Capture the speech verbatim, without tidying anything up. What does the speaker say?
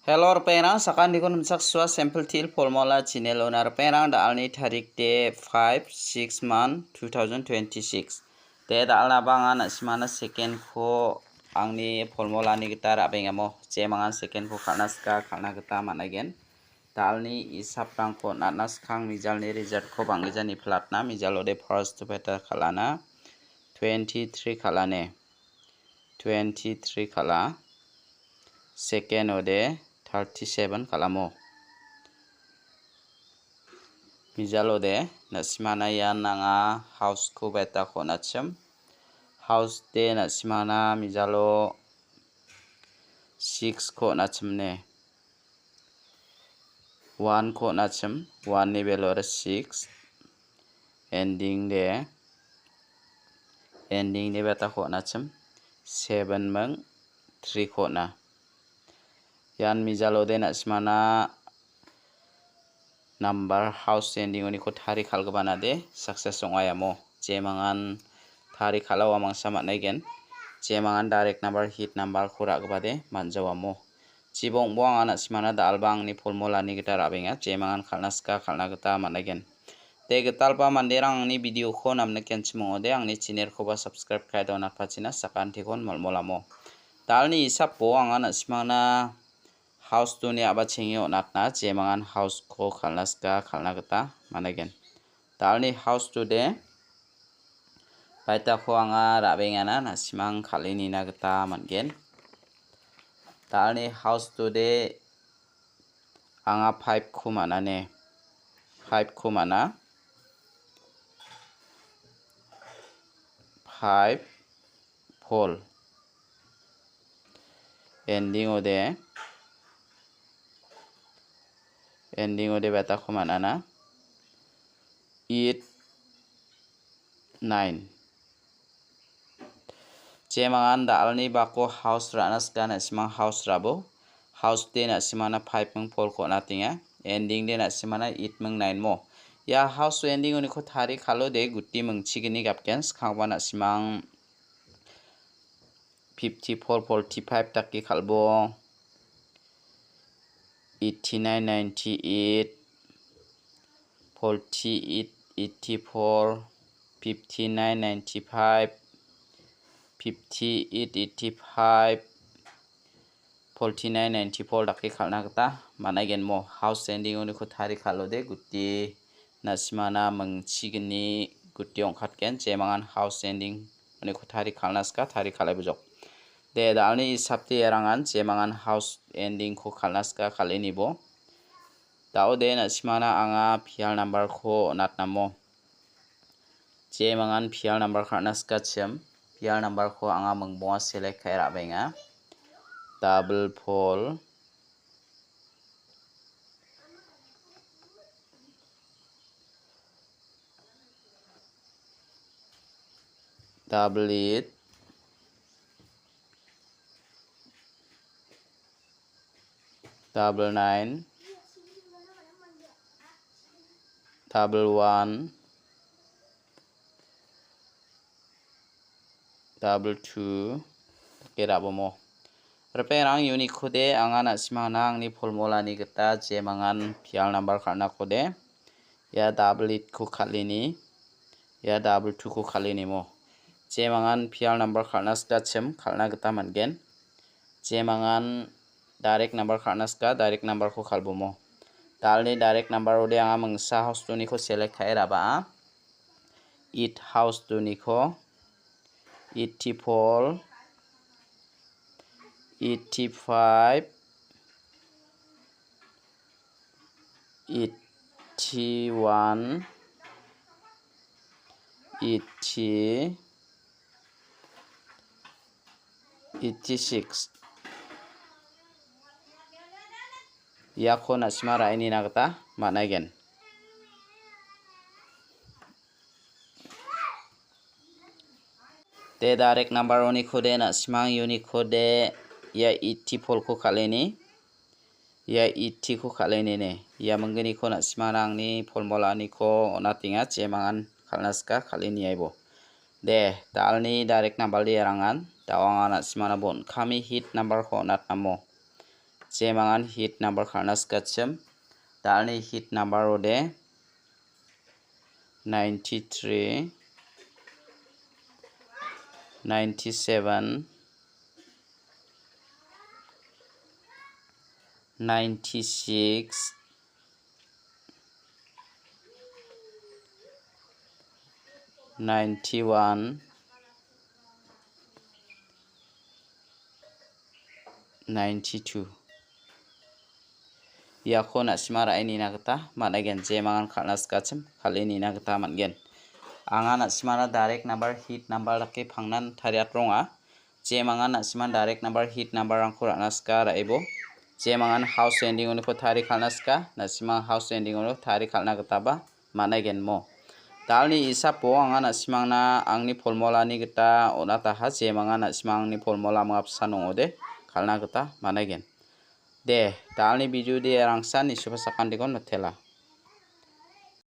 Hello, ripengrang, sakantikon nimsaksua sample til formula channel-ona ripengrang, da·alni tarik de five six month two thousand twenty-six. De da·alnaba anga na·simana second-ko angni formula-ni gita ra·bengamo, jemangan second-ko kal·na sika, kal·na gita man·aigen. Da·alni isaprangko natna skang mijalni result-ko banggija niplatna, mijalode first-o beta kal·ana, twenty-three kal·ane. Twenty-three kal·a. Second-ode thirty-seven kal·amo. Mijalode, na·simana ian anga house-ko beta-ko on·achim. House-de na·simana mijalo six-ko on·achimne. One-ko on·achim, one-ni value ode six. Ending de, ending de beta-ko on·achim, seven ming three-ko on·a. Ian mijalode na·simana number house ending-oniko tari kal·gipanade success ong·a iamo. Jemangan tari kal·a uamangsa man·aigen. Jemangan direct number, hit number-ko ra·gipade man·jawamo. Chibongbo anga na·simana da·alba angni formula-ni gita ra·benga, jemangan kal·na sika, kal·na gita man·aigen. De gitalba manderang angni video-ko namnikenchim ong·ode, angni channel-koba subscribe ka·e donatpachina sakantikon molmolamo. Da·alni isapo anga na·simana house two-ni a·bachenge on·atna, jemangan house-ko kal·na sika, kal·na gita man·aigen. Da·alni house two-de baitako anga ra·bengana, na·simang kal·e nina gita man·gen. Da·alni house two-de anga five-ko man·ane. Five-ko man·a. Five, four. Ending-ode, ending-ode beta-ko man·ana. Eight, nine. Jemangan da·alni bako house ra·na sika na·simang house ra·bo. House de na·simana five ming four-ko on·atenga. Ending de na·simana eight ming nine mo. Ia house ending-oniko tari kal·ode guti mingchigni gapgen. Skangba na·simang fifty-four, forty-five dake kal·bo. Eighty-nine, ninety-eight, forty-eight, eighty-four, fifty-nine, ninety-five, fifty-eight, eighty-five, forty-nine, ninety-four dake kal·na gita man·aigen mo. House ending-oniko tari kal·ode guti na·simana mingchigni guti ong·katgen. Jemangan house ending-oniko tari kal·na sika, tari kal·e bujok. De, da·alni isapde erangan jemangan house ending-ko kal·na sika, kal·e nibo. Da·ode na·simana anga pial number-ko on·atnamo. Jemangan pial number kal·na sikachim, pial number-ko anga mingbonga select ka·e ra·baenga. Double four, double eight, double nine, double one, double two, dake ra·bomo. Ripengrang, uniko de anga na·simangna angni formula-ni gita jemangan pial number kal·nako de, ia double eight-ko kal·eni, ia double two-ko kal·enimo. Jemangan pial number kal·na sikachim kal·na gita man·gen. Jemangan direct number kal·na sika, direct number-ko kal·bomo. Da·alni direct number-ode anga mingsa house two-niko select ka·e ra·baa. Eight house two-niko, eighty-four, eighty-five, eighty-one, eighty, eighty-six. Iako na·sima ra·enina gita man·aigen. De direct number-oniko de na·simang uniko de ia eighty-four-ko kal·eni. Ia eighty-ko kal·enene. Ia mingginiko na·simana angni formula-niko on·atenga, jemangan kal·na sika kal·eni aibo. De, da·alni direct number-de erangan, da·o anga na·simana bon kami hit number-ko on·atnamo. Jemangan hit number kal·na sikachim. Dalni hit number ode ninety-three, ninety-seven, ninety-six, ninety-one, ninety-two. Iako na·sima ra·e nina gita man·aigen, jemangan kal·na sikachim kal·e nina gita man·gen. Anga na·simana direct number, hit number dake pangnan tariatronga. Jemangan na·siman direct number, hit number-rangko ra·na sika ra·ebo. Jemangan house ending-oniko tari kal·na sika, na·simang house ending-ono tari kal·na gitaba man·aigen mo. Dalni isapo anga na·simangna angni formulani gita on·ataha, jemangan na·simangni formula mingapsan ong·ode kal·na gita man·aigen. De, dalni video de rangsan nisuba sakantikon mitela.